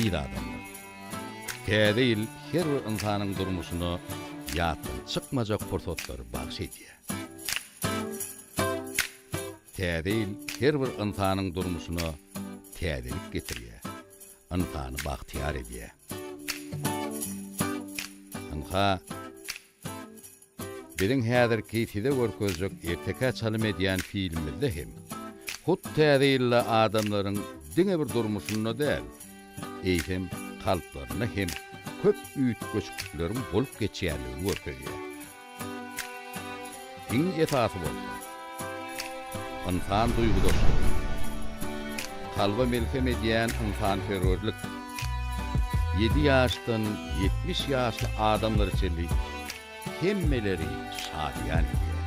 eziz adamlar! Täze ýyl her bir ynsanyň durmuşyna ýatdan çykmajak pursatlary bagyş edýär. Täze ýyl her bir ynsanyň durmuşyna täzelik getirýär, ynsany bagtyýar edýär. Ynha, Biziň häzirki size görkezjek ertekä çalym edýän filmimizde hem hut Täze ýylda adamlaryň diňe bir durmuşynda däl, eýsem kalplarynda hem köp üýtgeşiklikleriň bolup geçýändigini görkezýär. Iň esasy bolsa, ynsan duýgudaşlygy, kalba melhem edýän ynsanperwerlik ýedi ýaşdan 70 ýaşly adamlara çenli hemmeleri şadyýan edýär.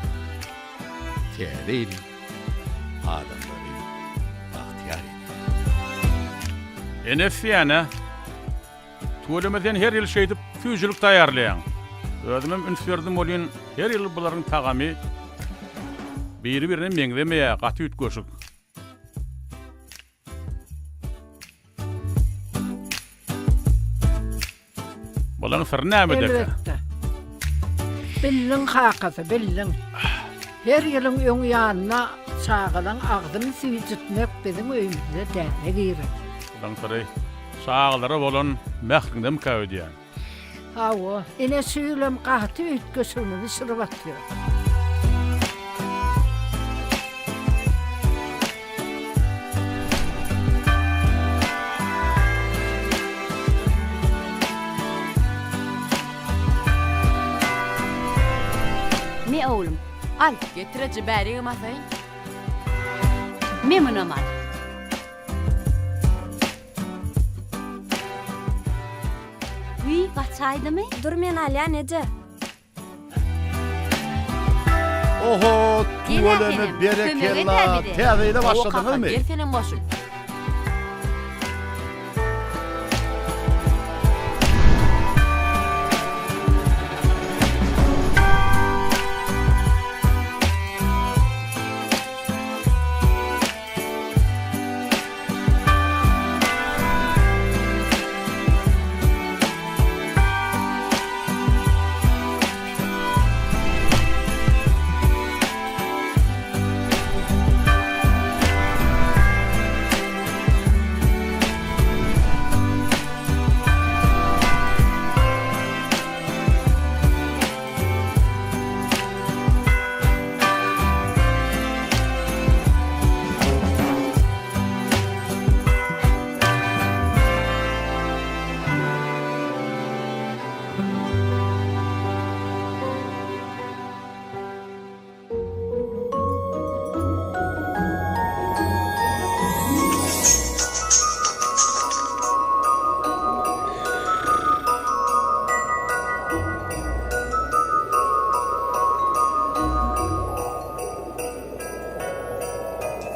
Täze ýyl adamlary bagtyýar edýär. Ene Fiýana, tüweleme sen her ýyl şeýdip süýjülik taýýarlaýaň. Özümem üns berdim welin, her ýyl bularyň tagamy biri-birine meňzemeýär, gaty üýtgeşik. Bularyň syry nämede? Elbetde. Bildiň kakasy, bildiň. Her ýylyň öň ýanyna çagalaň agzyny süýjütmek biziň öýümizde däbe giren. Bularyň syry çagalara bolan mähriňdemikä öýdýän. Hawa, ine şu ýylam gaty üýtgeşigini bişirip atyr. Me oglum, al. Getir eje bärigem asaýyn. Me munam al. Wiý, gaçaýdymy? Dur men alýan eje. Oho, tüweleme berekella. Täze ýyla başladyňyzmy? Gel senem goşul.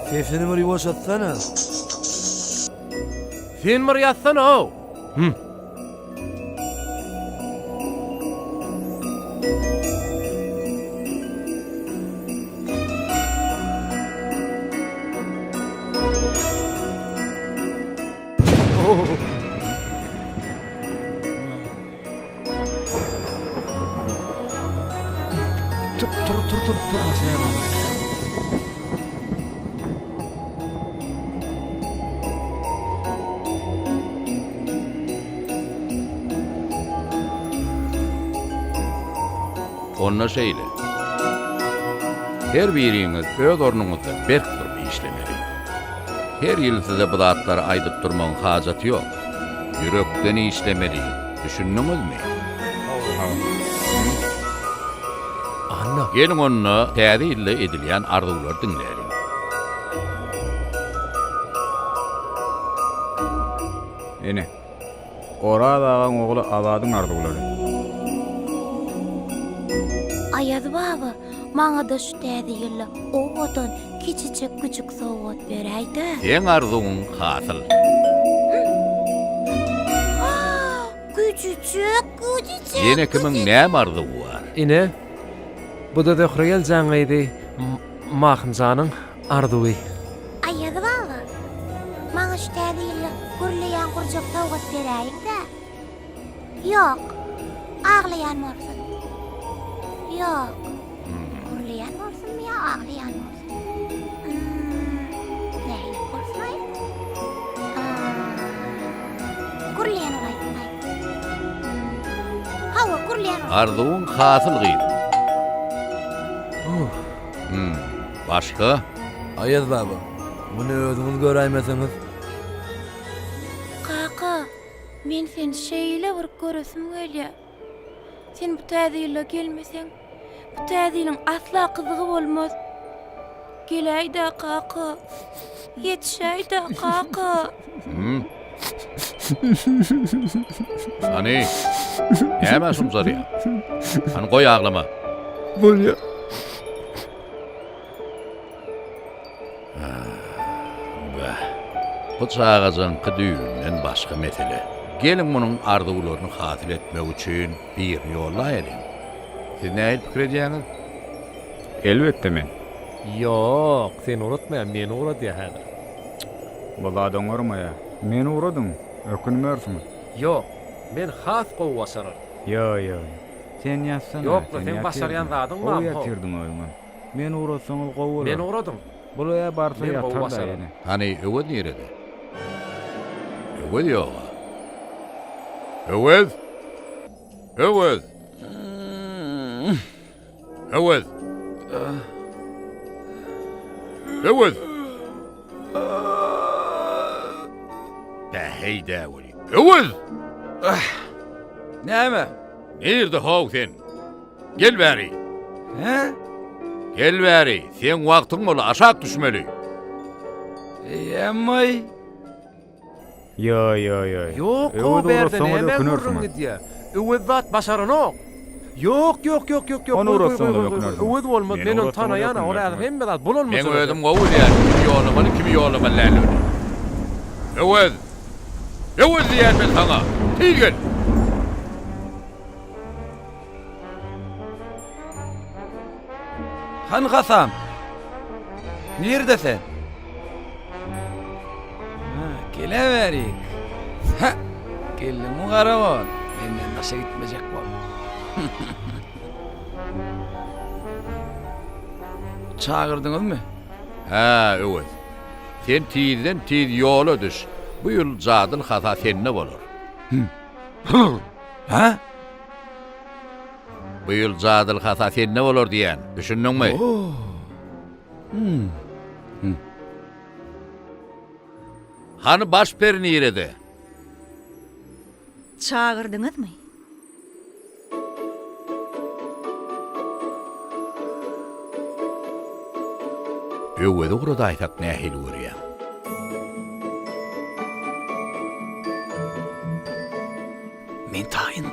Sesini bir ýuwaşatsana. Sen bir ýatsana-ow. Hüm. Tur tur tur tur tur maşyna. Onda şeýle. Her biriňiz öz ornuňyzda berk durup işlemeli. Her ýyl size bu zatlary aýdyp durmagyň hajaty ýok. Ýürekden işlemeli, düşündiňizmi? Anna. Geliň onda Täze ýylda edilýän arzuwlary diňläliň. Ine, Oraz agaň ogly Azadyň arzuwlary. Aýaz baba, maňa-da şu Täze ýylda owadan, kiçijek güjük sowgat beräý-dä. Seň arzuwyň hasyl. Güjüjek, güjüjek, Ýene kimiň näme arzuwy bar? Ine, bu-da Zöhre geljeň gyzy Mahymjanyň arzuwy. Aýaz baba, maňa şu Täze ýylda gürleýän gurjak. gowjak sowgat beräýiň-dä. Ýok. Aglaýan bolsun. Ýok. Gürleýän bolsunmy ýa aglaýan bolsun? Nähili bolsun-aý? Gürleýän bolaýsyn-aý. Hawa, gürleýän bolsun. Arzuwyň hasyl gyzym. Başga? Aýaz baba, muny özüňiz göräýmeseňiz. Kaka, men seni şeýle bir göresim gelýär. Sen bu täze ýylda gelmeseň, bu täze ýylyň asla gyzygy bolmaz. Geläý-dä, kaka. Ýetişäý-dä, kaka. Hany, nämä şumsarýaň? Hany goý aglama. Bolýa. Bäh, bu çagajygyňky düýbünden başga mesele. Geliň munuň arzuwlaryny hasyl etmek üçin birini ýollaýalyň. Siz nähili pikir edýäňiz? Elbetde men. Ýok, seni ugratmaýan, meni ugradýar häzir. Bu zat oňarmaýar. Meni ugradyň, ökünmersiňiz. Ýok, men has gowy başararyn. Ýo, ýo, sen ýatsana, Ýok-la, sen seň başarýan ýatyrdyň. zadyň Gowy barmy-how? ýatyrdyň özüňem. Meni ugratsaňyz gowy bolar. Meni ugradyň. Bul-ä barsa Men gowy ýatar-da başararyn. ýene. Hany, Öwez nirede? Öwez ýog-a. Öwez! Öwez! Öwez! Öwez! Bäheý-dä weli. Öwez! Näme? Nirde how sen? Gel bäri. Hä? Gel bäri, seň wagtyň boldy, aşak düşmeli. Eýýäm-aý. Ýo, ýo, ýo. Ýok, Öwez o bärde ugratsaňyz näme gürrüň ökünersiňiz. gidýär? Öwez zat başaranok. Ýok, ýok, ýok, ýok, ýok. Ony Goý, goý, ugratsaňyz goý, goý, goý. ökünersiňiz. Öwez bolmaz, Meni men ony ugratsaňyz tanaýan-a, ol häzir ökünersiňiz. hemme zat bolan Meň meselede. özüm gowy bilýän, kimi ýollamaly, kimi ýollamaly däldigini. Öwez! Öwez diýýän men saňa! Tiz gel! Hany Hasan? Nirde sen? Ha, gelewerik. Hä, geldiňmi garagol? Menden daşa gitmejek bol. Çagyrdyňyzmy? Hä, Öwez. Sen tizden-tiz ýola düş. Bu ýyl jadyl hasa sende bolar. Hä? Bu ýyl jadyly hasa sende bolar diýýän. Düşündiňmi? Hany baş peri nirede? Çagyrdyňyzmy? Öwezi ugradaýsak nähili görýäň? Men taýyn.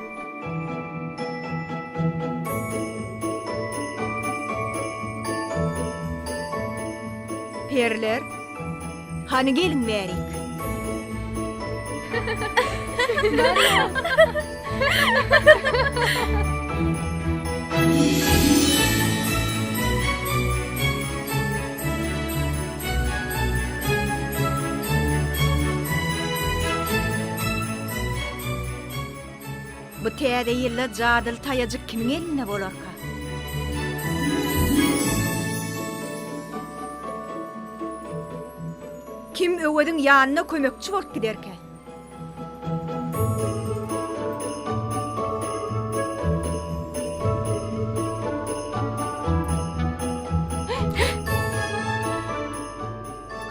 Periler, hany geliň bärik. Bu täze ýylda jadyly taýajyk kimiň elinde bolarka? Kim Öweziň ýanyna kömekçi bolup giderkä?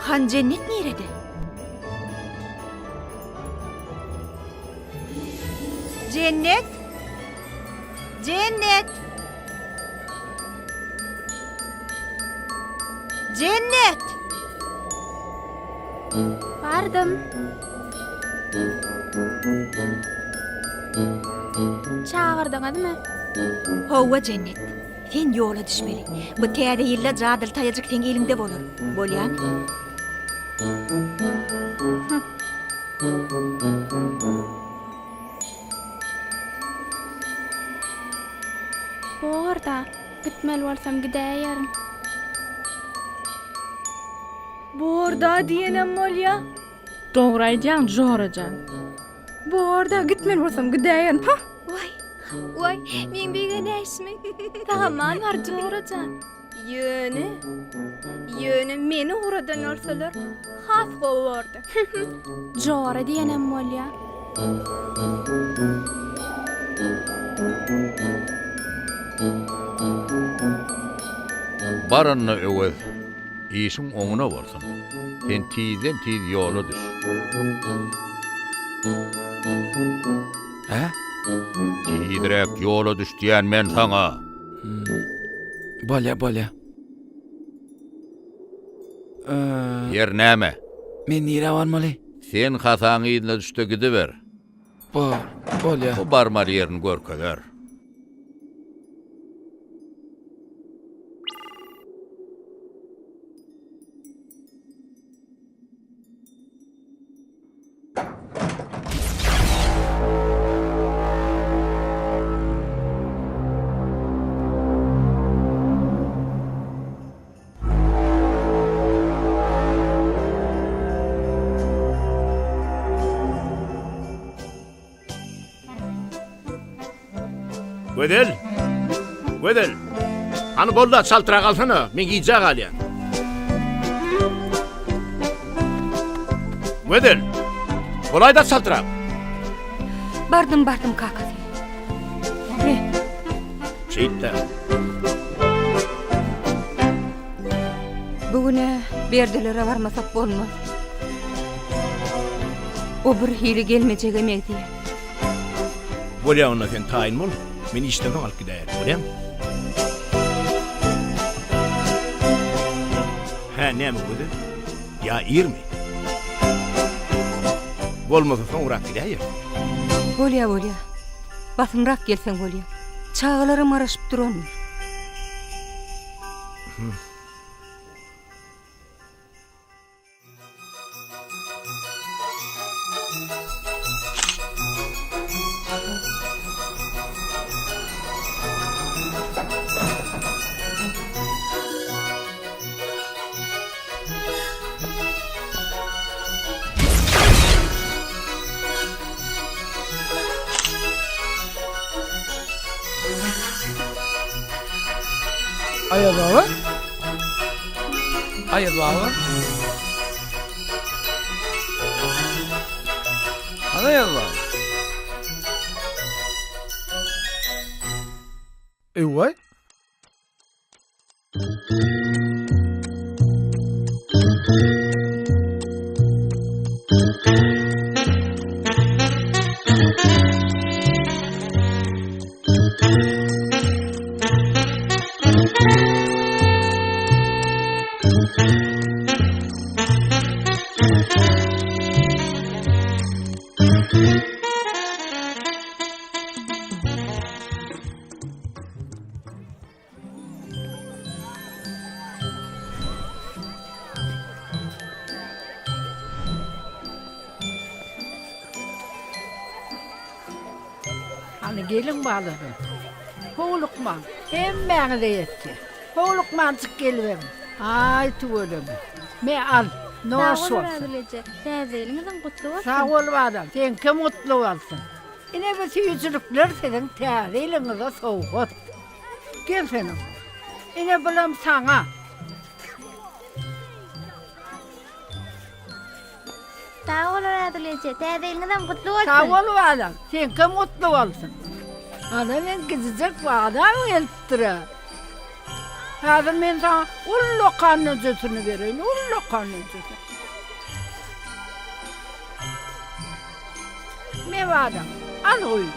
Hanjennet nirede? Jennet! Jennet! Jennet! Bardym. Çagyrdyňyzmy? Hawa, Jennet. Sen ýola düşmeli. Bu täze ýylda jadyly taýajyk seň eliňde bolar. Bolýamy? Bor-da, gitmeli bolsam gidäýerin. Bor-da diýenem bolýa. Dogry aýdýaň jora jan. Borda gitmeli bolsam gidäýerin. Hah! Waý, waý, meň begenäýşimi. Sag-aman bar jora jan. Ýöne, ýöne meni ugradan bolsalar has gowy bordy. Jora diýenem bolýa. Bar onda Öwez, işiň oňuna bolsun. Sen tizden-tiz ýola düş. Hä? Tizräk ýola düş diýän men saňa. Bolýa, bolýa. Ýer näme? Men nirä barmaly? Sen hasaň yzyna düşde gidiber. Bor, bolýa. Bu barmaly ýerini görkezer. Gözel! Gözel! Hany bolda çaltrak alsana, men gijä galýan. Gözel! Bolaýda çaltrak. Bardym, bardym kakasy. Me. Şeýtde. Bu güne Berdilere barmasak bolmaz. O bir hili gelmejege megzeýär. Bolýa onda sen taýyn bol. Men işden soň alyp gidäýerin, bolýamy? Hä, näme Gözel? Ýa irmi? Bolmasa soňrak gidäýeris. Bolýa, bolýa. Basymrak gelseň bolýa. Çagalaram garaşyp durandyr. Aýaz baba? Aýaz baba? Hany Aýaz baba? Ewaý. Hany geliň balalarym. Howlukmaň, hemmäňize ýetýär. Howlukmanjyk geliberiň. Aý, tüweleme. Me, al, noş Sag bol, bolsun. Orazgül eje. Täze ýylyňyzyň gutly bolsun. Sag bol, balam, seňkem gutly bolsun. Ine bu süýjülikler siziň täze ýylyňyza sowgat. Gel sen oglum. Ine bulam saňa. Sag bol Orazgül eje. Täze ýylyňyzam gutly bolsun. Sag bol balam. Seňkem gutly bolsun. Ana meň gijijek balam gelipdir-ä. Häzir men saňa ullakan nöjesini bereýin, ullakan nöjesini. Me balam, al guý.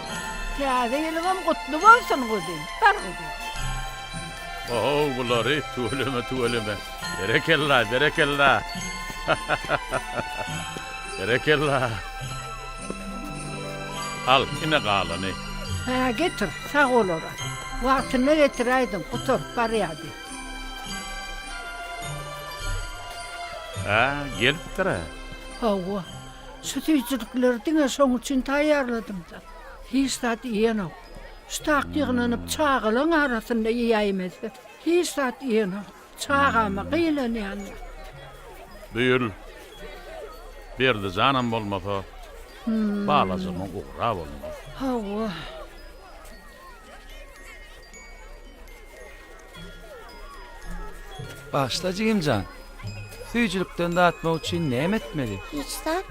Täze ýylyňam gutly bolsun guzym. Bar guzym. Ohow bulary tüweleme tüweleme. Berekella berekella. Berekella. Al ine galany. Hä getir, sag bolara. Wagtynda getiräýdiň, gutaryp barýardy. Hä, gelipdir-ä. Hawa, şu süýjülikleri diňe şoň üçin taýýarladym-da. Hiç zat iýenok. Şu tak ýygnanyp çagalaň arasynda iýäýmese, hiç zat iýenok. Çagama gynanýan. Bu ýyl. Berdi janam bolmasa, balajygymyň ugra bolmaz. Hawa. Bagyşla jigimjan. Süýjülikden datmak üçin näme etmeli? Hiç zat.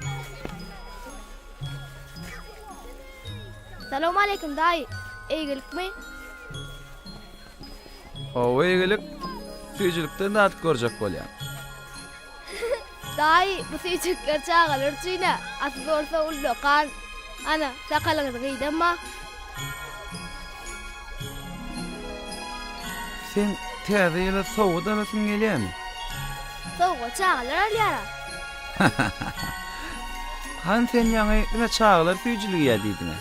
Salowmaleýkim daýy. Eýgilikmi? Hawa eýgilik. Süýjülikden dadyp görjek bolýan. Daýy, bu süýjülikler çagalar üçin-ä, asyl bolsa ullakan. Ana, sakalyňyzy gyýdamma. Seň täze ýyla sowgat alasyň gelýärmi? Sowgat çagalar alýar-a. Hany sen ýaňy diňe çagalar süýjülik iýýär diýdiň-ä.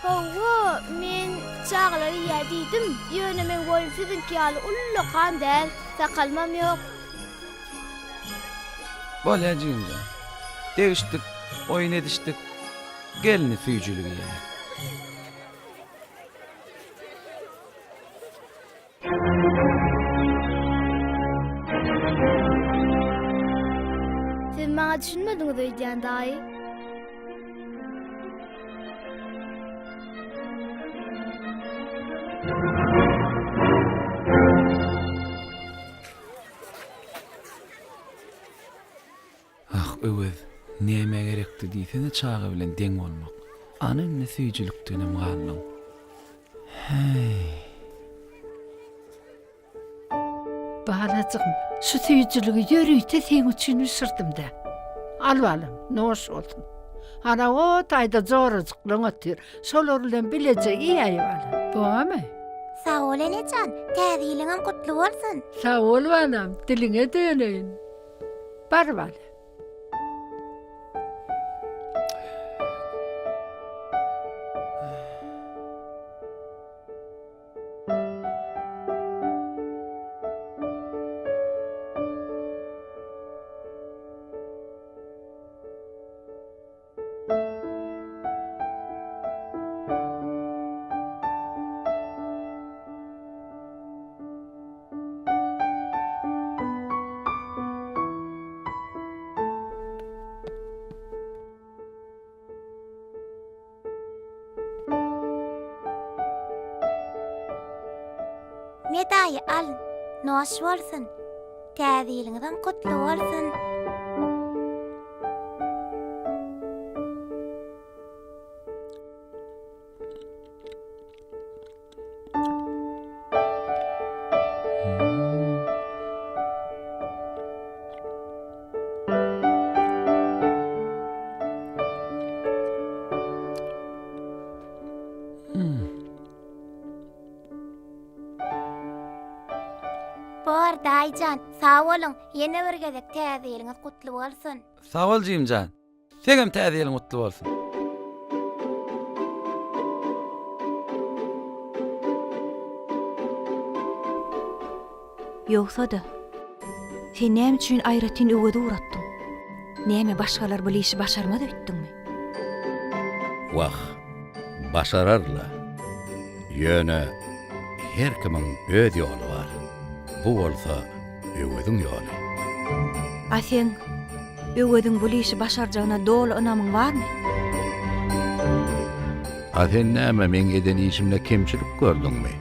Hawa, men çagalar iýýär diýdim, ýöne meň boýum siziňki ýaly ullakan däl, sakalymam ýok. Bolýa jigimjan. Degişdik, oýun edişdik. Gelni süýjülik iýeli. Siz maňa düşünmediňiz öýdýän daýy. Ah, Öwez, nämä gerekdi diýsene çaga bilen deň bolmak. Ana indi süýjülikdenem galdyň. Häý. Balajygym, şu süýjüligi ýörite seň üçin bişirdim-dä. Al balam, noş bolsun. Ana o taýda jorajyklaň otyr. Şolar bilen bileje iýäý balam. Bormy? Sag bol enejan, täze ýylyňam gutly bolsun. Sag bol balam, diliňe döneýin. Bar balam. Me daýy al, noş bolsun. Täze ýylyňyzam gutly bolsun. Bor daýyjan, sag boluň. Ýene bir gezek täze ýylyňyz gutly bolsun. Sag bol jigimjan. Seňem täze ýylyň gutly bolsun. Ýogsa-da, sen näme üçin aýratyn Öwezi ugratdyň? Näme başgalar bul işi başarmaz öýtdüňmi? Wah, başararla. Ýöne her kimiň öz ýoly bar. Bu bolsa Öweziň ýoly. A seň Öweziň bul işi başarjagyna doly ynamyň barmy? A sen näme meň eden işimde kemçilik gördüňmi?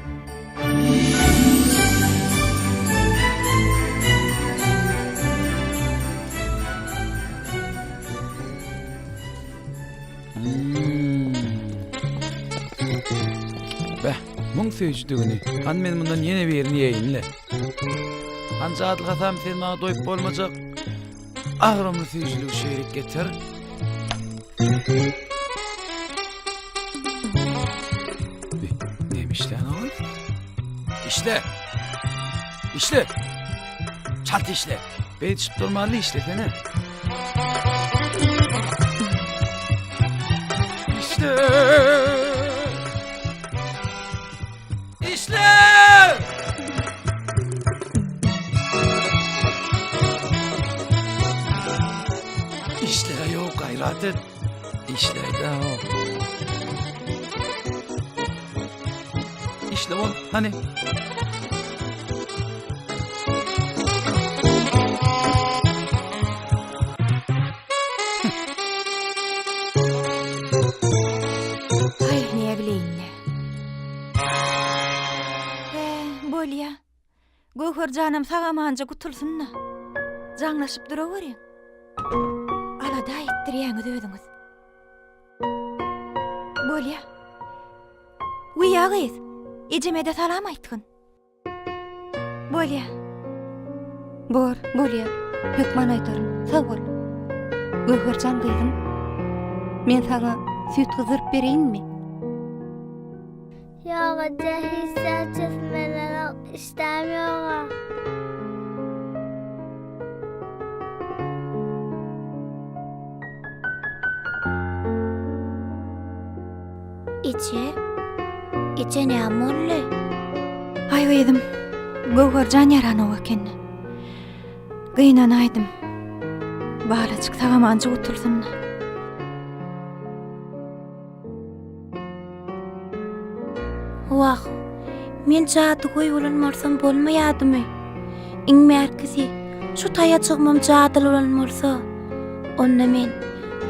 Beh, muň süýjüdigini. Hany men mundan ýene birini iýeýin-le. Hany Jadyl Hasan sen maňa doýup bolmajak agramly süýjüligi şeýrek getir. Näme işlän ol? Işle. Işle. Çalt işle. Beýdişip durmaly işlesene. İşle. İşle. İşle yok gayret et. İşle de o. İşle ol hani. Bolýa. Göwher janam sag-amanja gutulsyn-da. Jaňlaşyp duraweriň. Alada etdirýäňiz özüňiz. Bolýa. Wiý, a gyz, ejeme-de salam aýtgyn. Bolýa. Bor, bolýa. Hökman aýdaryn. Sag bol. Göwherjan gyzym, men saňa süýt gyzdyryp bereýinmi? Ýok eje, hiç zat içesim gelenok, işdäm ýog-a. Eje, eje näme boldy? Aý gyzym, Göwherjan ýaranok eken. Gynanaýdym. Balajyk sag-amanjyk gutulsyn-da. Wah, men jadygöý bolan bolsam bolmaýadymy? Iň bärkisi, şu taýajygymam jadyly bolan bolsa, onda men,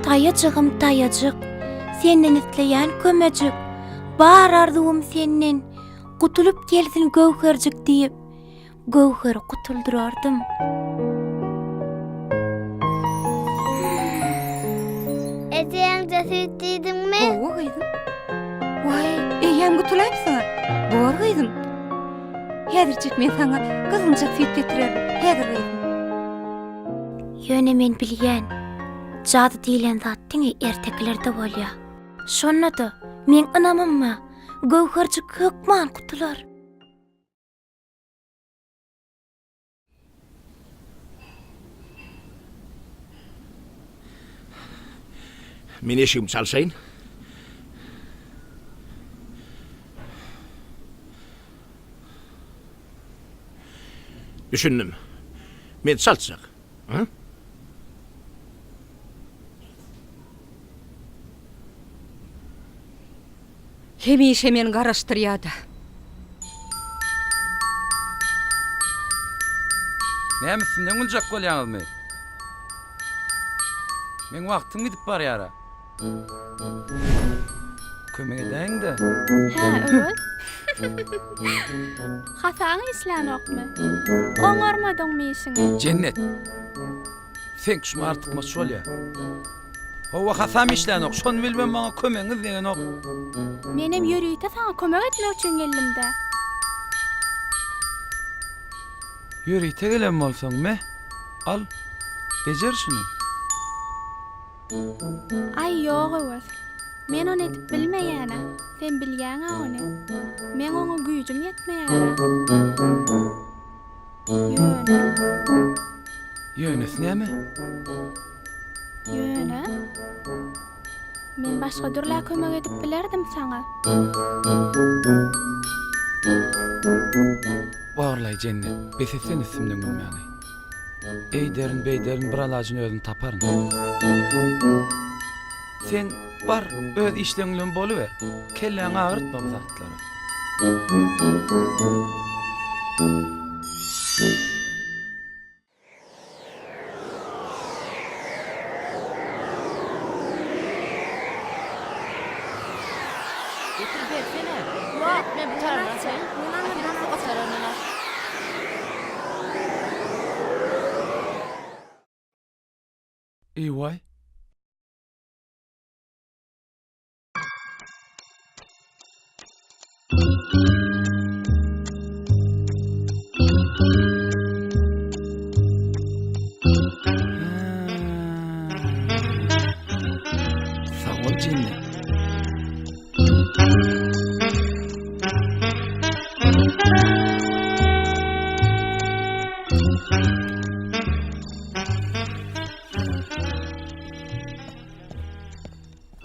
Taýajygym, taýajyk, senden isleýän kömejik, bar arzuwym senden, gutulyp gelsin göwherjik diýip, Göwheri gutuldyrardym. Eje ýaňja süýt diýdiňmi? Hawa gyzym. Waý, eýýäm gutulaýypsyň-a. Bor gyzym. Häzirjik men saňa gyzgynjak süýt getirerin. Häzir gyzym. Ýöne men bilýän, jady diýlen zat diňe ertekilerde bolýar. Şonda-da, meň ynamym bar, Göwherjik hökman gutular. Men eşigimi çalşaýyn. Düşündim. Men çaltjak. Hemişe meni garaşdyrýada. Näme üstümden güljek bolýaňyzmy? Meň wagtym gidip barýara. Kömek edäýiň-dä. Hä, Öwez? Hasaň işlänokmy? Oňarmadyňmy işiňi? Jennet. Seňki şum artykmaç bolýa. Howwa hasam işlänok, şony bilibem maňa kömegiňiz degenok. Menem ýörite saňa kömek etmek üçin geldim-dä. Ýörite gelen bolsaň, me, al, bejer şuny. Aý, ýok Öwez. Men ony edip bilmeýän-ä. Sen bilýäň-ä ony. Meň oňa güýjüm ýetmeýär-ä. Ýöne. Ýönesi näme? Ýöne. Men başga dürlä kömek edip bilerdim saňa. Borlaý Jennet, bes etsene üstümden gülmäňi. Eýderin, beýderin, bir alajyny özüm taparyn. Sen bar, öz işleň bilen boluber. Kelläňi agyrtma bu zatlara. Getir bersene. Men bu tarapdan asaýyn. Sen o tarapdan as. Eý-waý. Sag bol Jennet.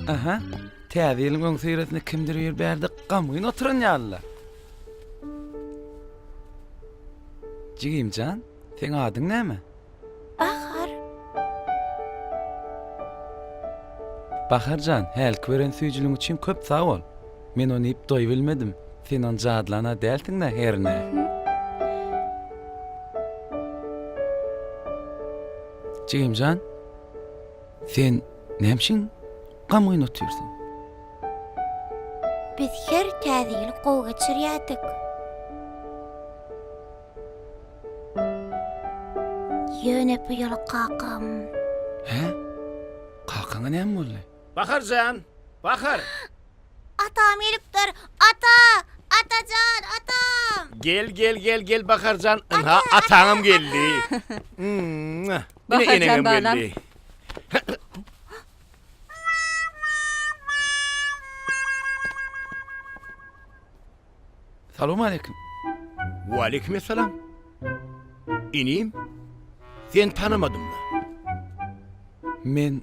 Aha, täze ýylyň öňüsyrasyna kimdir bir bärde gamgyn oturan ýaly-la. Jigim jan, seň adyň näme? Bahar. Bahar jan, hälki beren süýjüligiň üçin köp sag bol. Men ony iýip doýubilmedim. Sen ony jadylan-a dälsiň-dä hernä? Jigim jan, Sen näme üçin gamgyn otyrsyň? Biz her Täze ýyly gowy geçirýärdik. Ýöne bu ýyl kakam. Hä? Kakaňa näme boldy? Bahar jan! Bahar! Atam gelipdir! Ata! Atajan! Atam! Gel, gel, gel, gel Bahar jan! Ynha, ataňam geldi. Ine Bahar jan eneňem balam. geldi. Salowmaleýkim. Waleýkim essalam. Inim, seni tanamadym-la. Men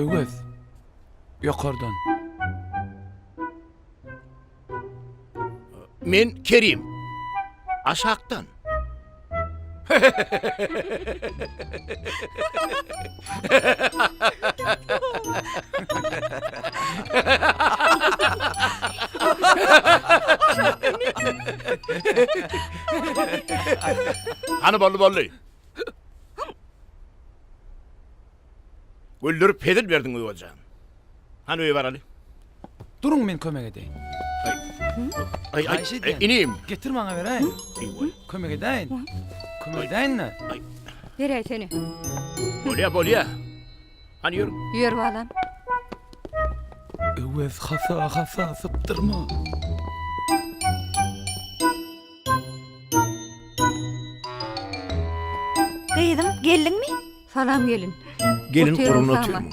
Öwez. Ýokardan. Men Kerim. Aşakdan. Hany boldy boldy. Güldürip hezil berdiň Öwezjan. Hany öýe baraly. Duruň men kömek edeýin. Aý aý Haýyş edýän. inim. Getir maňa beräýin. Kömek edäýin. Kömek edäýin-de. Beräýsene. Bolýa bolýa. Hany ýör. Ýör balam. Öwez hasa hasa sypdyrma. Gyzym, geldiňmi? Salam gelin. Gelin Otyr guruna Osama. otyrmyň?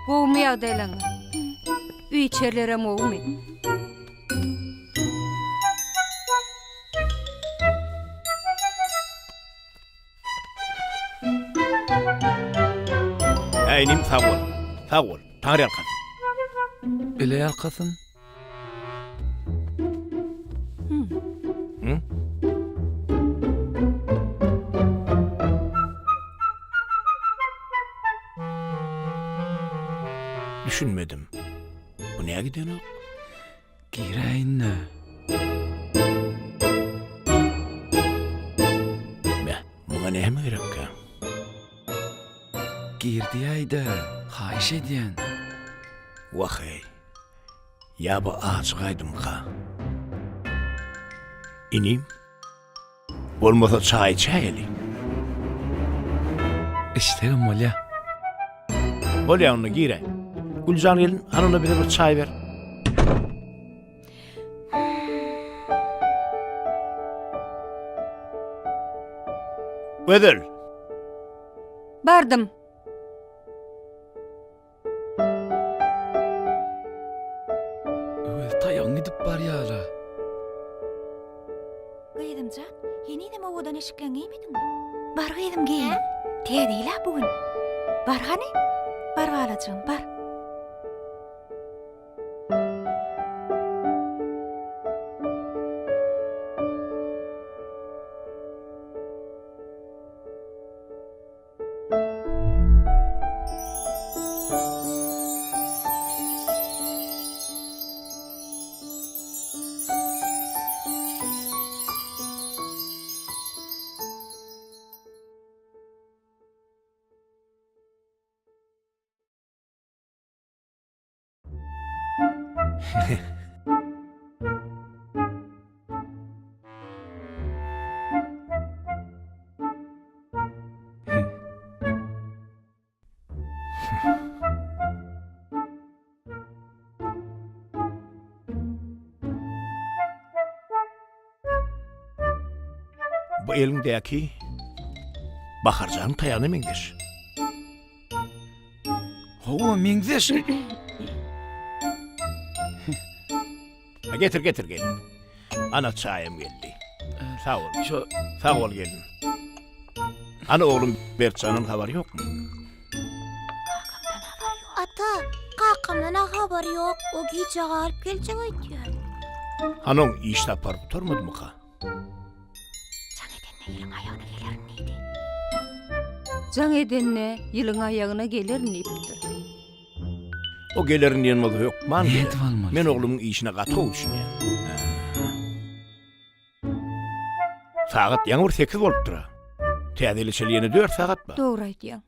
Gowumy ýagdaýlaňyz? Öý içerilerem gowumy? Hä inim sag bol. Sag bol. Taňry ýalkasyn. Bile ýalkasyn. Hı? Düşünmedim. Bu näme gidenok? Giräýin-dä. Beh, muňa näme gerekkä? Gir diýäý-dä, haýyş edýän. Wah-eý. Ýa bu ajy gaýdymka? Inim, bolmasa çaý içäýeli. Içsegem bolýa. Bolýa onda giräý. Güljan gelin, hany onda bize bir çaý ber. Gözel. Bardym. Öwez taýagyň gidip barýara. Gyzymjan, henizem owadan eşikleňi geýmediňmi? Bar gyzym geýin. Täze ýyl-a bu gün. Bar hany? Bar balajygym, bar. Bu eliňdäki Baharjanyň taýagyna meňzeş. Hawa, meňzeş. Ha, getir, getir gelin. Ana çaýym geldi. Sag bol. Şu Sag bol gelin. Ana oglum Berkjandan habar ýokmy? Ata, kakamdan-a habar ýok. O gijä galyp geljek öýdýän. Hany oň iş sapary gutarmadymyka? Jaň edende ýylyň aýagyna gelerin diýdi. Jaň edende ýylyň aýagyna gelerin diýipdir. O gelerin diýen bolsa hökman geler. Nädip almaly? Men oglumyň işine gaty gowy düşünýän. Sagat ýaňy bir 8 bolupdyr-a. Täze ýyla çenli ýene 4 sagat bar. Dogry aýdýaň.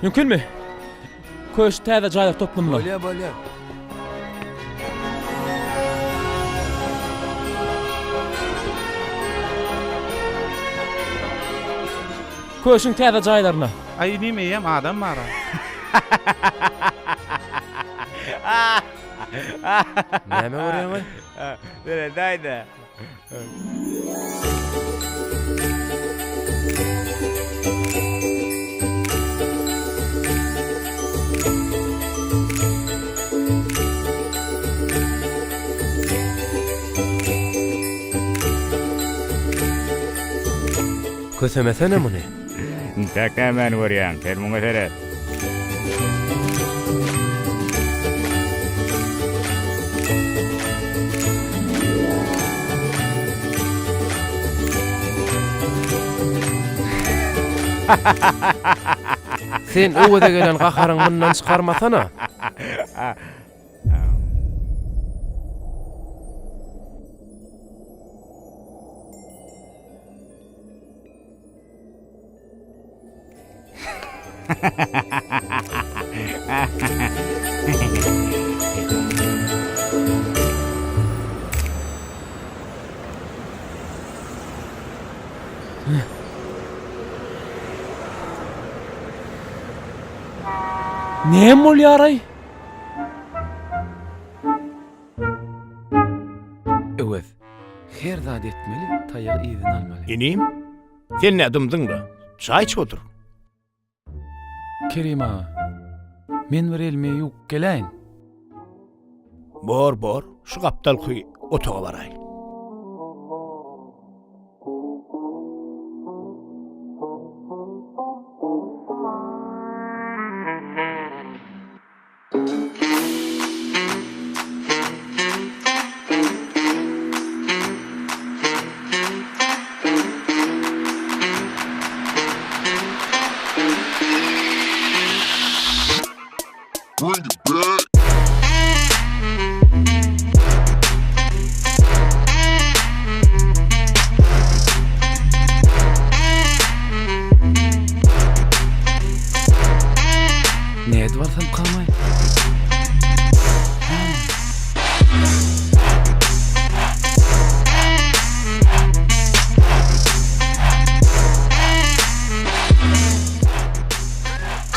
Mümkinmi? Köşk täze jaýlar toplumyna. Bolýa, bolýa. Köşüň täze jaýlaryna. Aý inim eýýäm adam bara. Näme görýäňaý? Seredäýdä. Kösemesene muny. Intäk nämäni görýäň? Sen muňa seret. Sen Öweze gelen gaharyň mundan çykarmasana. Näme bolýar-aý? Öwez, her zat etmeli, taýagy yzyna almaly. Inim, Sen nä dymdyň-da? Çaý içip otur. Kerim aga, men bir elimi ýuwup geläýin. Bor, bor, şu gapdalky otaga baraý. Nädip alsam kamaý?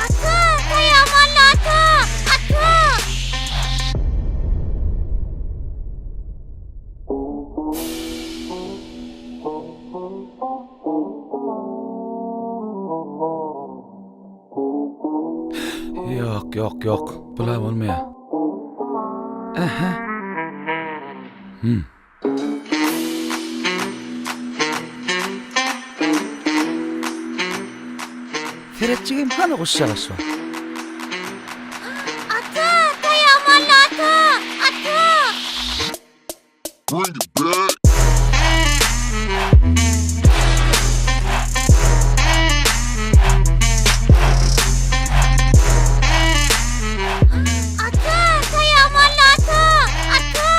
Ata, taýagym aldy, ata! Ata! Ýok, ýok, ýok. Bula bolmaýar. Ähä. Hmm. Seretjigim, hany guşjagaş bar. Ata, taýagym aldy, ata! Ata! Ata, taýagym aldy, ata! Ata!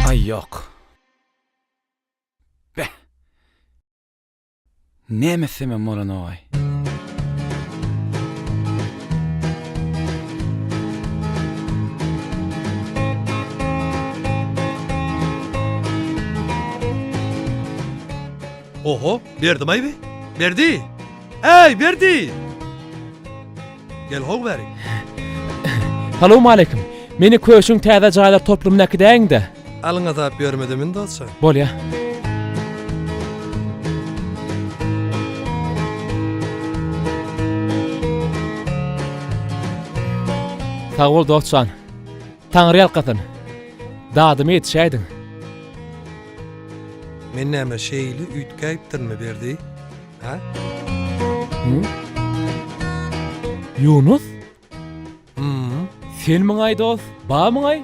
Aý ýok. Beh. Näme etsemem bolanogaý. Oho, Berdimaý bi? Berdi! Äý, Berdi! Gel how bäri. Salowmaleýkim. Meni Köşüň täze jaýlar toplumyna äkidäýiň-de. Alyň azap ýörmede mün dostjan. Bolýa. Sag bol dostjan. Taňry ýalkasyn. Dadyma ýetişäýdiň. Men näme şeýle üýtgäýipdirinmi Berdi? Hä? Ýunus? Hmm. Senmiň-aý dost? Bamyň-aý?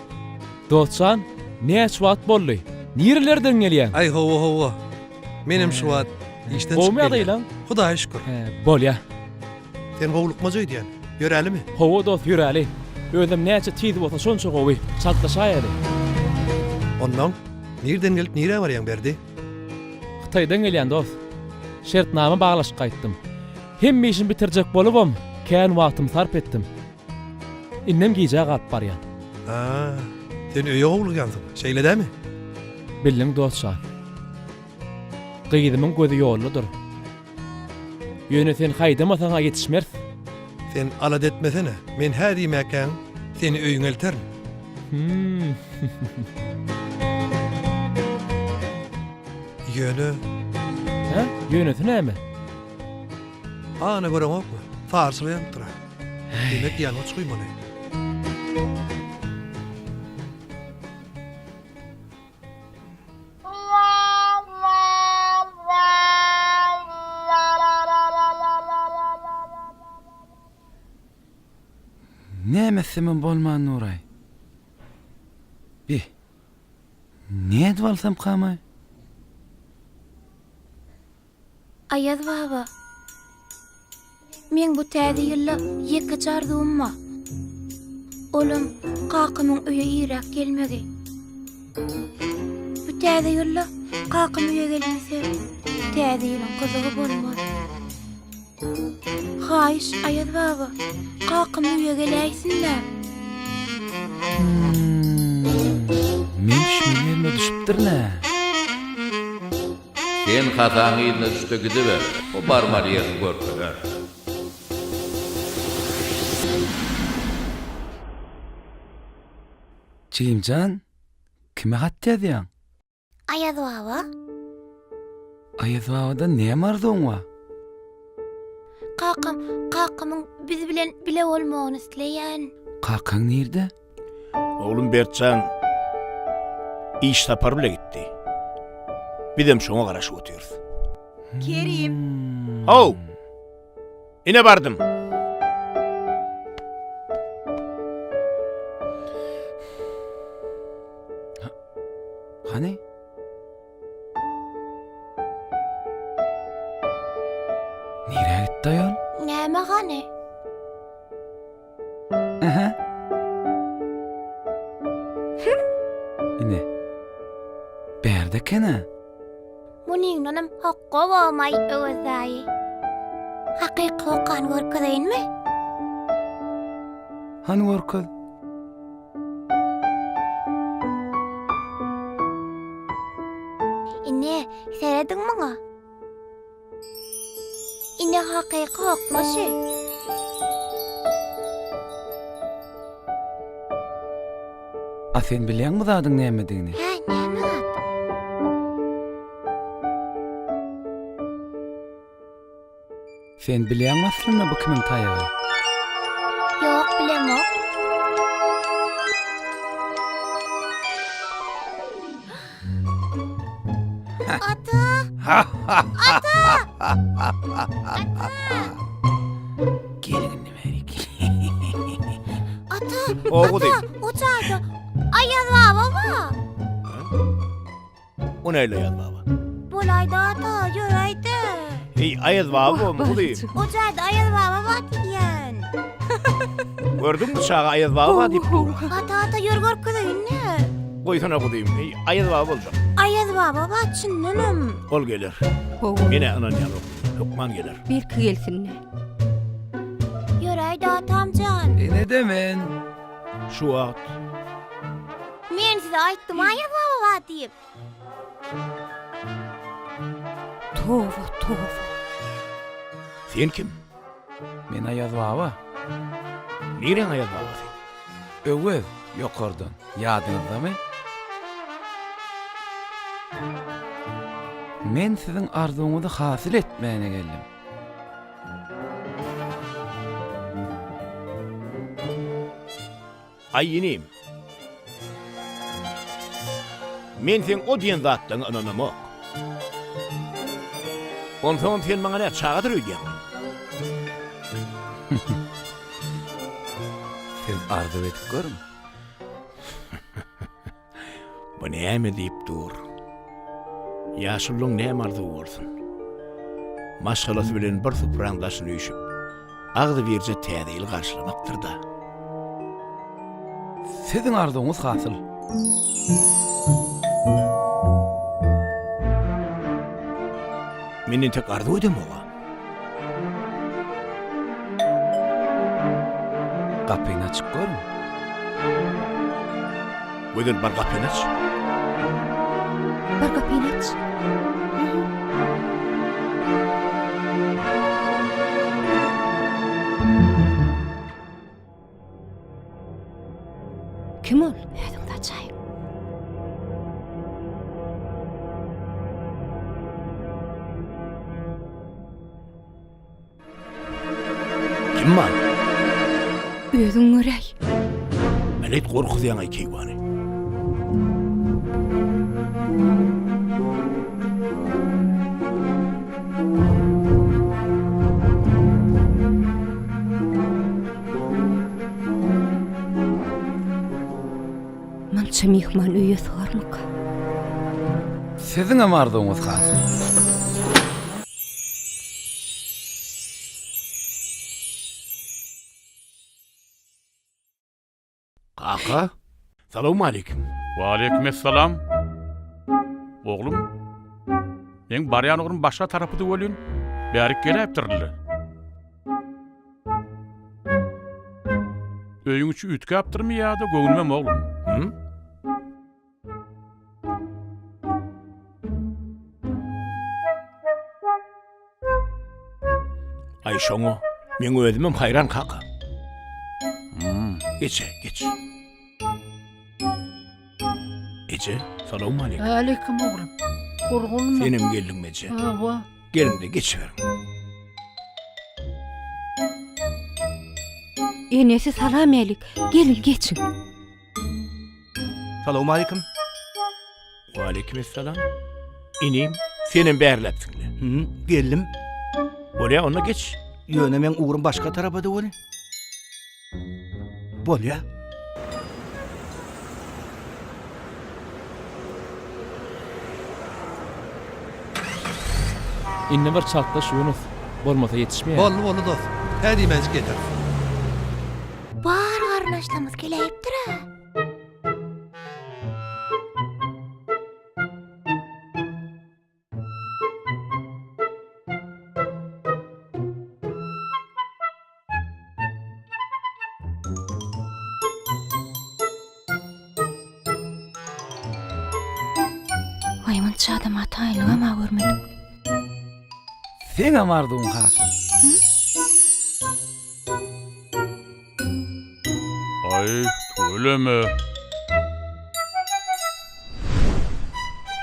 Dostjan, näçe wagt boldy? Nirelerden gelýäň? Aý hawa hawa. Menem şu wagt. Işden Gowumy çykyp gelýän. ýagdaýlaň? Hudaýa şükür. He, bolýa. Sen gowlukmaja öýdýän. Ýörälimi? Hawa dost, ýöräli. Özem näçe tiz bolsa şonça gowy. Çaltlaşaýaly. Onnoň, nirden gelip nirä barýaň, Berdi? Hytaýdan gelýän dost. Şertnama baglaşyp gaýtdym. Hemme işimi bitirjek bolubam, kän wagtymy sarp etdim. Indem gijä galyp barýan. A, sen öýe howlugýansyň, şeýle dämi? Bildiň dost jan. Gyzymyň gözi ýoldadyr. Ýöne sen haýdamasaň-a ýetişmeris. Sen alada etmesene, men hä diýmäkäň, seni öýüňe elterin. Hüm. Ýöne. Hä? Ýönesi näme? Ana göreňokmy? Sarsyp ýanypdyr-a. Diýmek ýangyç guýmaly. Näme etsemem bolman dur-aý. Bi, nädip alsamkam-aý? Aýaz baba, meň bu täze ýylda ýekeje arzuwym bar. Olam kakamyň öýe irräk gelmegi. Bu täze ýylda kakam öýe gelmese, täze ýylyň gyzygy bolmaz. Haýyş, Aýaz baba, kakam öýe geläýsin-dä. Men düşmeli ýerime düşüpdirin-ä. Sen Hasaň yzyna düşde gidiber, o barmaly ýeriňi görkezer. Jigimjan, kime hat ýazýaň? Aýaz baba. Aýaz babadan näme arzuwyň bar? Kakam, kakamyň biz bilen bile bolmagyny isleýän. Kakaň nirde? Oglum Berkjan iş sapary bile gitdi. Bizem şoňa garaşyp otyrys. Kerim. How! Ine bardym. Hany? Nirä gitdi aýol? Näme hany? Aha. Ine. Bärde eken-ä. Munyňdanam hokga bolmaý Öwez daýy. Hakyky hokgany görkezeýinmi? Hany görkez. Ine, serediň muňa. Ine hakyky hokga şu. A sen bilýäňmi bu zadyň nämedigini? Hä, näme zat? Sen bilýäňmi aslynda bu kimiň taýagy? Ýok, bilemok. Ata! Ata! Ata! Gel indi bärik. Ata! Oguzym. Ata, o jaýda Aýaz baba bar. O näle Aýaz baba? Bolaýdy ata, ýöräýdi. Eý, Aýaz baba bolmy guzym? O jaýda Aýaz baba bar diýýän. Gördüňmi çaga Aýaz baba bar diýip dur. Ata, ata, ýör görkezeýin-dä. Goýsana guzym, eý, Aýaz baba boljak. Aýaz baba bar çyndanam. Ol geler. Hawa. Men-ä ynanýan ok, hökman geler. Belki gelsin-dä. Ýöräýdi atamjan. Ine-de men. Şu wagt. Men size aýtdym Aýaz baba bar diýip. Toba, toba. Sen kim? Men Aýaz baba. Niräň Aýaz babasy? Öwez, ýokardan. Ýadyňyzdamy? Men siziň arzuwyňyzy hasyl etmäne geldim. Aý inim. Men seň o diýen zatlaňa ynanamok. Onsoňam sen maňa nä çagadyr öýdýäňmi? Siz arzuw edip görüň. Bu näme diýip dur? Ýaşulyň näme arzuwy bolsun? Maşgalasy bilen bir supraň daşyna üýşüp, agzybirje Täze ýyl garşylamakdyr-da. Siziň arzuwyňyz hasyl. Men entek arzuw edemog-a. Gapyny açyp görüň. Gözel bar gapyny aç. Bar gapyny aç. Kim ol? Özüňiz açaýyň. Kim bar? Özüň göräý. Melet gorkuzýaň-aý keýwany. Munça myhman öýe sygarmyka? Siziňem arzuwyňyz hasyl. Kaka, salowmaleýkim. Waleýkim essalam. Oglum, meň barýan ugrum başga tarapydy welin, bärik geläýipdirin-le. Öýüň içi üýtgäpdirmi ýa-da göwnümem oglum? Hü? Aý şoňa meň özümem haýran kaka. Hmm. Geç, geç. Eje, salowmaleýkim. Aleýkim oglum. Gurgunmy? Senem geldiňmi eje? Hawa. Geliň-de geçiberiň. Enesi salam-älik. Geliň, geçiň. Salowmaleýkim. Waleýkim essalam. Inim, senem bärläpsiň-le. Hü, geldim. Bolýa, onda geç. Ýöne meň ugrum başga tarapa-da weli. Bolýa. Indi bir çaltlaş Ýunus, bolmasa ýetişmeýär. Boldy, boldy dost. Hä diýmänjik ýeteris. Bar garyndaşlarymyz geläýipdir-ä. Waý, munça adama taýynlygam-a görmedik. Seňem arzuwyň hasyl. Aý, tüweleme.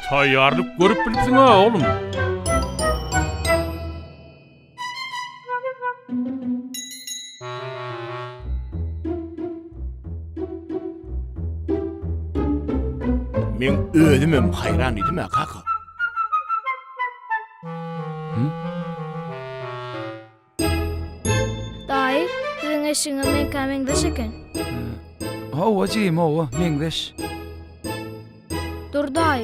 Taýýarlyk görüp bilipsiň-ä, oglum. Meň özümem haýran diýdim-ä, kaka. Daýy, siziň eşigiňiz meňkä meňzeş eken. Hawa, jigim, hawa, meňzeş. Dur, daýy.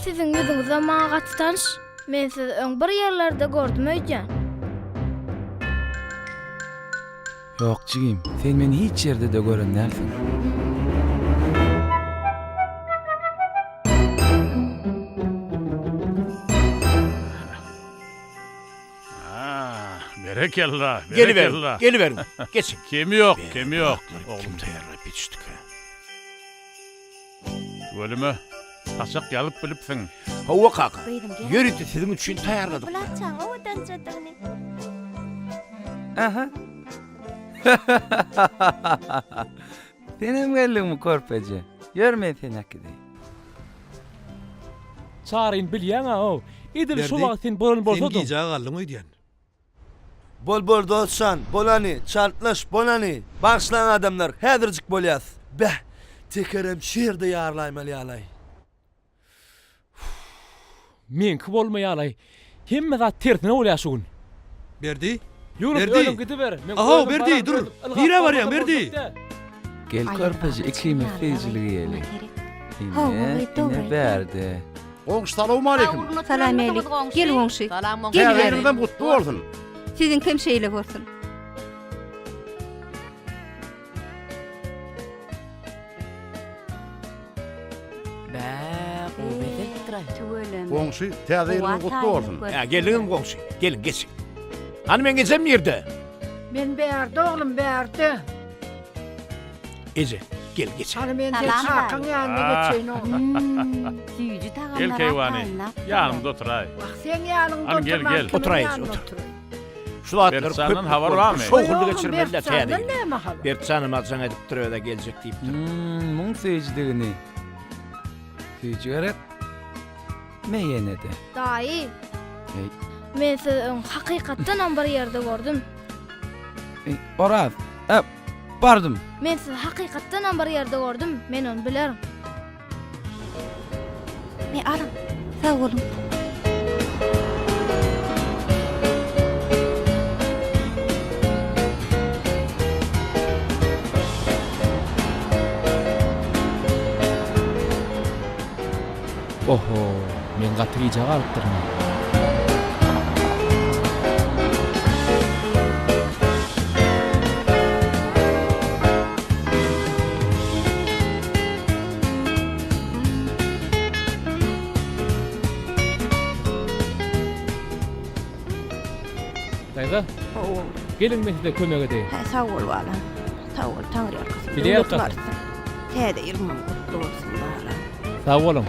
Siziň ýüzüňizem maňa gaty tanyş. Men sizi öň bir ýerlerde gördüm öýdýän. Ýok, jigim, sen meni hiç ýerde-de gören dälsiň. Berekella, Geliberiň, berekella. geliberiň. Geçiň. Kemi ýok, kemi ýok, oglum. Kim taýýarlap ýetişdikä? Tüweleme, saçak ýazyp bilipsiň. Hawa kaka, Gyzym, gel. ýörite siziň üçin taýýarladyk. Bularçaň owadanjadygyny. Aha. Senem geldiňmi körpeje? Ýör men seni äkideýin. Çaryny bilýäň-ä-ow. Edil şu Berdi, wagt sen bolan sen bolsadyň. gijä galdyň öýdýän. Bol bol dostjan, bolany, çaltlaş, bolany. Bagyşlaň adamlar, häzirjik bolýas. Beh, tekerem şu ýerde ýarylaýmaly ýalaý. Meňki bolmaýalaý. Hemme zat tersine bolýar şu gün. Berdi? Ýunus Berdi! özüň gidiber. Men Ahow, özüm Berdi, baran dur! özüm ylgap Nirä barýaň, bolmasam Berdi? boljak däl. Gel körpeje ikimiz süýjülik iýeli. Hawa, Ine, dogry ine aýtýaň. bärde. Goňşy salowmaleýkim. Salam älik. Gel goňşy. Salam goňşy. Gel Täze bäri. ýylyňyzam gutly bolsun. Siziňkem şeýle bolsun. Bä, gowy bezelipdir-aý. Tüweleme. Goňşy, täze ýylyňyz gutly bolsun. Hä, geldiňizmi goňşy? Geliň, geçiň. Hany meň ejem nirde? Men bärde oglum, bärde. Eje, gel geç. Hany men de kakaň ýanyna geçeýin oglum. Süýji tagamlar Gel keýwany, ýanymda oturaý. Wah, seň ýanyňda Hany gel, oturman gel. kimiň Oturaý, eje, ýanynda otur. oturaý? Şu zatlar Bertjandan habar barmy? Şowhunly Oý, geçirmeli-dä täze Bertjandan ýyly. näme habar? Bertjanam jaň edipdir, öz-ä geljek diýipdir. Hmm, muň süýjüdigini. Süýji gerek. Me ýene-de. Daýy. Eý. Men sizi öň hakykatdanam bir ýerde gördüm. Eý, Oraz. Ä, bardym. Men sizi hakykatdanam bir ýerde gördüm, men ony bilerin. Me alyň. Sag boluň. Oho, men gaty gijä galypdyryn. Daýza, geliň men size kömek edeýin. Hä, sag bol balam. Sag bol, Taňryýalkasyn. Bile ýalkasyn. Täze ýylyň gutly bolsun balam. Sag boluň.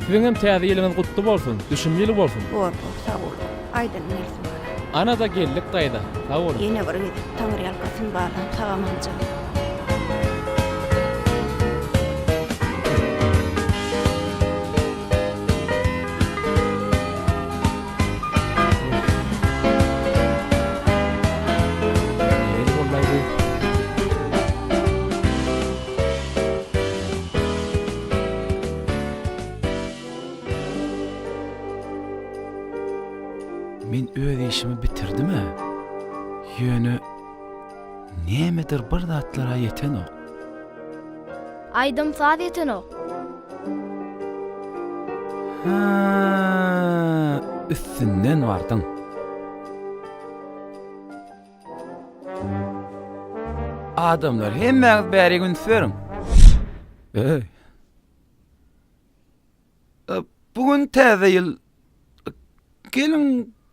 Siziňem täze ýylyňyz gutly bolsun, düşüm ýyly bolsun. Bor, bor, sag bol. Aýdanyň gelsin balam. Ana-da geldik daýza, sag boluň. Ýene bir gezek Taňryýalkasyn balam, sag-aman jan. Nähili boldy-aý bu? Men öz işimi bitirdim-ä. Ýöne nämedir bir zatlar-a ýetenok. Aýdym-saz ýetenok. Hä, üstünden bardyň. Adamlar, hemmäňiz bärik üns beriň. Eý. Bu gün täze ýyl. Geliň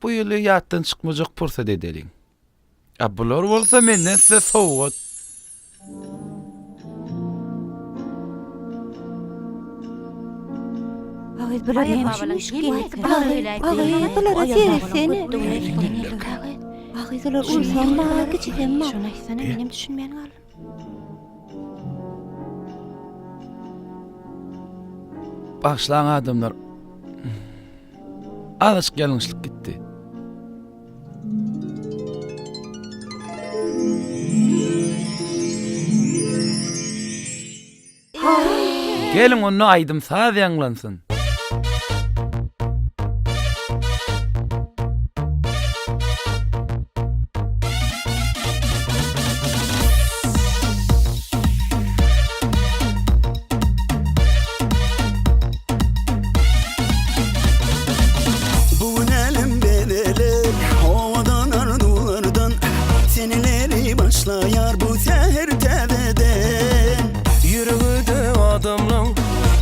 bu ýyly ýatdan çykmajak pursat edeliň. A bular bolsa menden size sowgat. Agyz bular näme üçin Agyz bulara seretsene. Agyz olar ulusam bar, kiçisem bar. Şony aýtsana, menem düşünmän galdym. Bagyşlaň adamlar. Azajyk ýalňyşlyk gitdi. Geliň onda aýdym saz ýaňlansyn. Bu gün älem bezeler owadan arzuwlardan, Seneleri başlaýar bu säher täzeden. Ýüregi-de adamlaň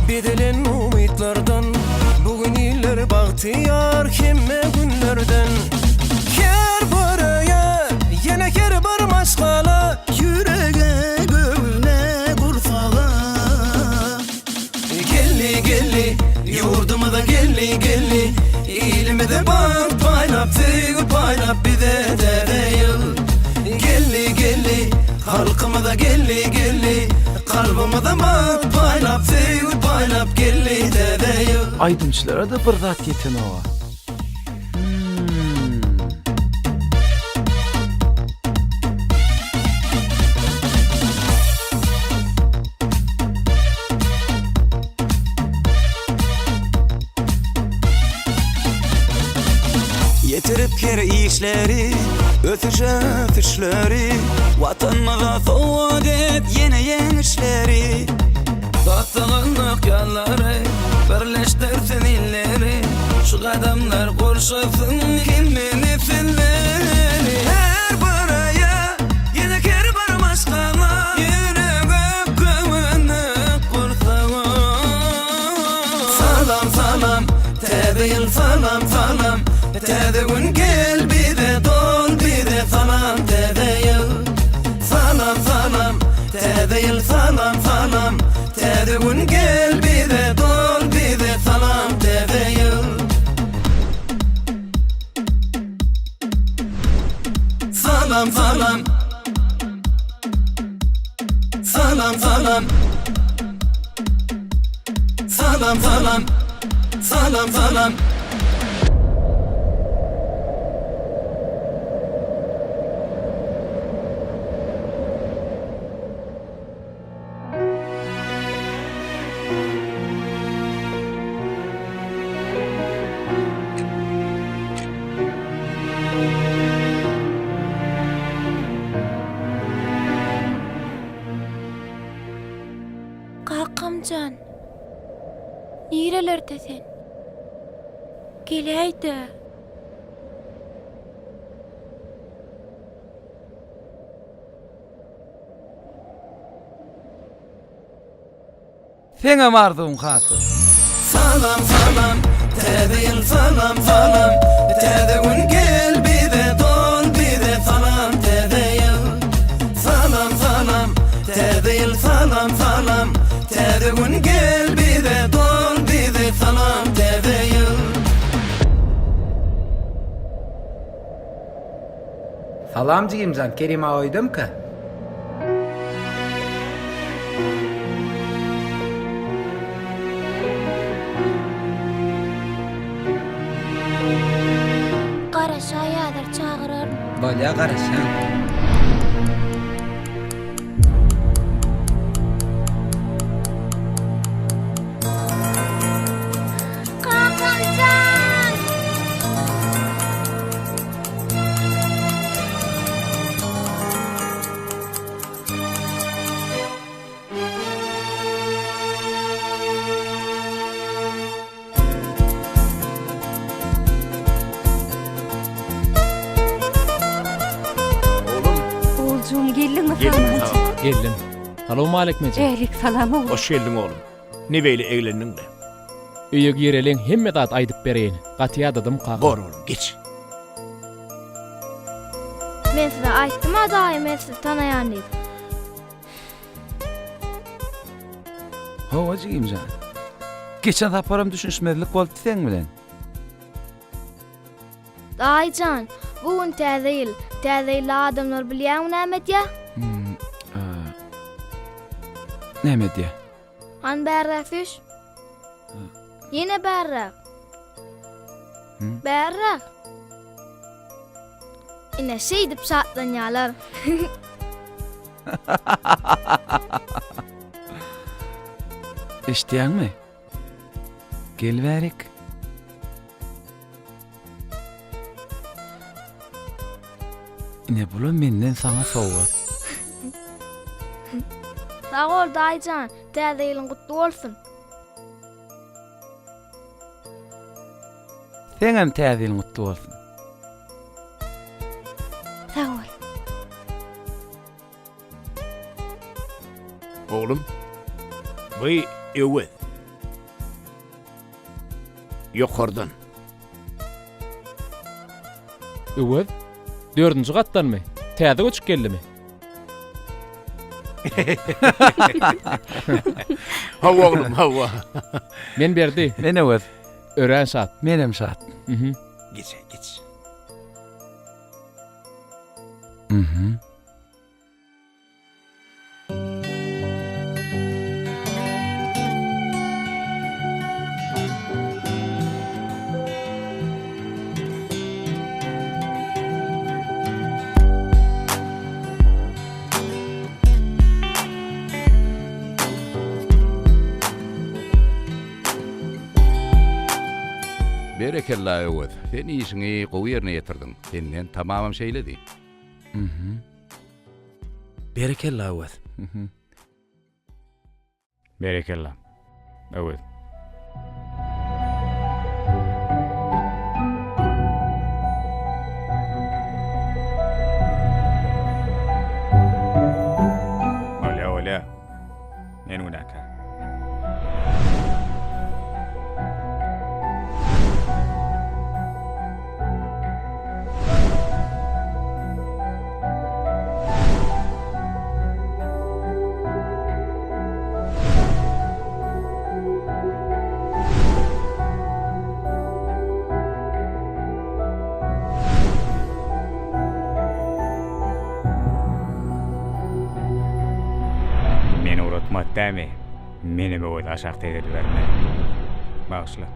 bezelen umytlardan, Bu gün iller bagtyýar hemme günlerden. Her bir öýe, ýene her bir maşgala. Ýürege, göwne, gursaga. Geldi, geldi, ýurdumyza geldi, geldi, Ilimize bagt paýlap, söýgi paýlap bize täze ýyl. Geldi, geldi, halkymyza geldi, geldi, Kalbymyza bagt paýlap, söýgi paýlap geldi täze ýyl. Aýdymçylara-da bir zat ýetenoga. Ýetirip her işleri, ösüşe ösüşleri, Watanymyza sowgat et ýene ýeňişleri. Datdygynlyk ýanlary, birleşdirsin illeri. Ýaşasyn hemme nesilleri Her bir aýa ýene her bir maşgala Ýürege göwüne gursaga Salam salam täze ýyl salam salam Täze gün gel bize dol bize salam täze ýyl Salam salam täze ýyl salam salam Täze gün gel bize dol bize salam täze ýyl Salam salam Salam salam Salam salam Salam salam Kakamjan, nirelerde sen? Geläý-dä. Seňem arzuwyň hasyl. Salam salam täze ýyl salam salam täze gün gel bize dol bize salam täze ýyl salam salam täze ýyl salam salam täze gün gel bize dol bize salam täze ýyl. Salam jigimjan Kerim aga öýdemika? Garaşaý häzir çagyraryn. Bolýa garaşýan. Kakamjan! Oguljygym geldiňmi sagman? Geldim. Salowmaleýkim eje. Älik salam oglum. Hoş geldiň oglum. Ne beýle eglendiň-le? Öýe gireliň hemme zat aýdyp bereýin. Gaty ýadadym kaka. Bor oglum geç. Men size aýtdym-a daýy men sizi tanaýan diýip. Hawa jigimjan. Geçen saparam düşünişmezlik bolupdy seň bilen. Daýyjan, bu gün täze ýyl. Täze ýylda adamlar bilýäňmi näme edýär? Hmm, näme edýär? Hany bärräk süýş. Ýene bärräk. Bärräk. Ine şeýdip şatlanýarlar. Eşidýäňmi? Gel bärik. Ine bulam menden saňa sowgat. Sag bol daýyjan, täze ýylyň gutly bolsun. Seňem täze ýylyň gutly bolsun. Sag bol. Oglum, bu Öwez. Ýokardan. Öwez? Dördünji gatdanmy? Täze göçüp geldimi? Hawa oglum, hawa. Men Berdi. Men Öwez. Örän şat. Menem şat. Mhm. Geç, geç. Mhm. Berekella Öwez, sen işiňi gowy ýerine ýetirdiň. Senden tamamam şeýledi. Mhm. Berekella Öwez. Mhm. Berekella. Öwez. Men günäkär. Meni ugratmaz dämi? Menem Öwezi aşak tegedibermen. Bagyşla.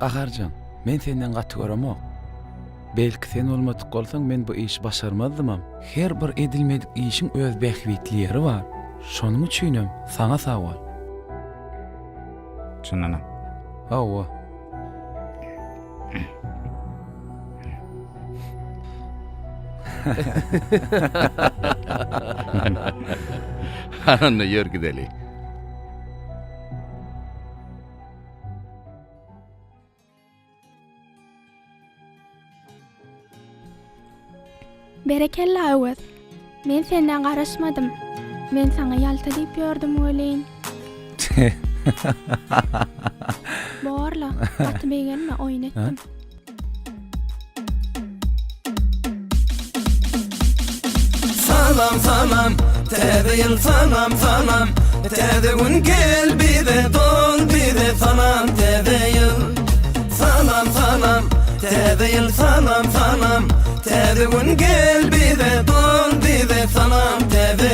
Gaharjaň, men senden gaty göremok. Belki sen bolmadyk bolsaň men bu işi başarmazdymam. Her bir edilmedik işiň öz bähbitli ýeri bar. Şonuň üçinem saňa sag bol. Çyndanam. Hawa. Hany onda ýör gideli. Berekella Öwez. Men senden garaşmadym. Men saňa ýalta diýip ýördüm welin. Borla, gaty begenme, oýun etdim. Salam salam täze ýyl salam salam täze gün gel bize dol bize salam täze ýyl salam salam täze ýyl salam salam täze gün gel bize dol bize salam täze.